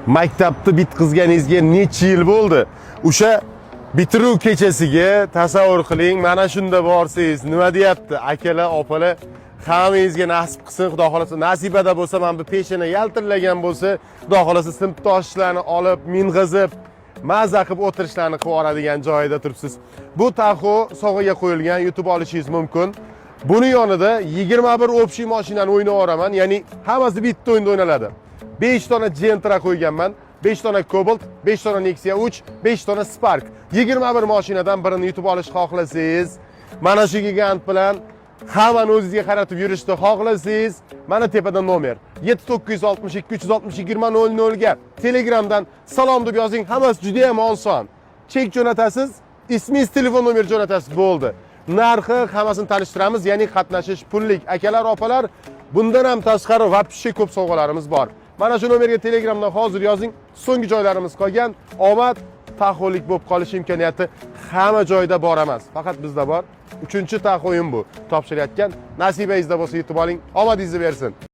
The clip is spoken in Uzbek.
Maktabni bitqizganingizga necha yil bo'ldi? O'sha bitiruv kechasiga tasavvur qiling, mana shunda borsangiz, nima deyapti? Akalar, opalar, hammangizga nasib qilsin, Xudo xolasa. Nasibada bo'lsa, mana bu peshana yaltillagan bo'lsa, Xudo xolasa, sinfdoshlarni olib, ming'izib, maza qilib o'tirishlarni qilib yuboradigan joyida turibsiz. Bu Tahoe sovg'aga qo'yilgan, yutib olishingiz mumkin. Buni yonida 21 общий mashinani o'ynab yuboraman, ya'ni hammasi bitta o'yinda o'ynaladi. 5 dona Gentra qo'yganman, 5 dona Cobalt, 5 dona Nexia 3, 5 dona Spark. 21 mashinadan birini yutib olish xohlasangiz, mana shu gigant bilan hammani o'zingizga qaratib yurishni xohlasangiz, mana tepada nomer 7962 360 20 00 ga Telegramdan "salom" deb yozing, hammasi juda ham oson. Chek jo'natasiz, ismingiz, telefon nomer jo'natasiz, bo'ldi. Narxi, hammasini tanishtiramiz, ya'ni qatnashish pullik. Akalar, opalar, bundan ham tashqari вообще ko'p sovg'alarimiz bor. Mana shu nomerga Telegramdan hozir yozing. So'nggi joylarimiz qolgan. Omad, Tahoelik bo'lib qolish imkoniyati hamma joyda bor emas, faqat bizda bor. Uchinchi Tahoe'im bu. Topshirayotgan. Nasibangizda bo'lsa, yutib oling. Omadingizni bersin.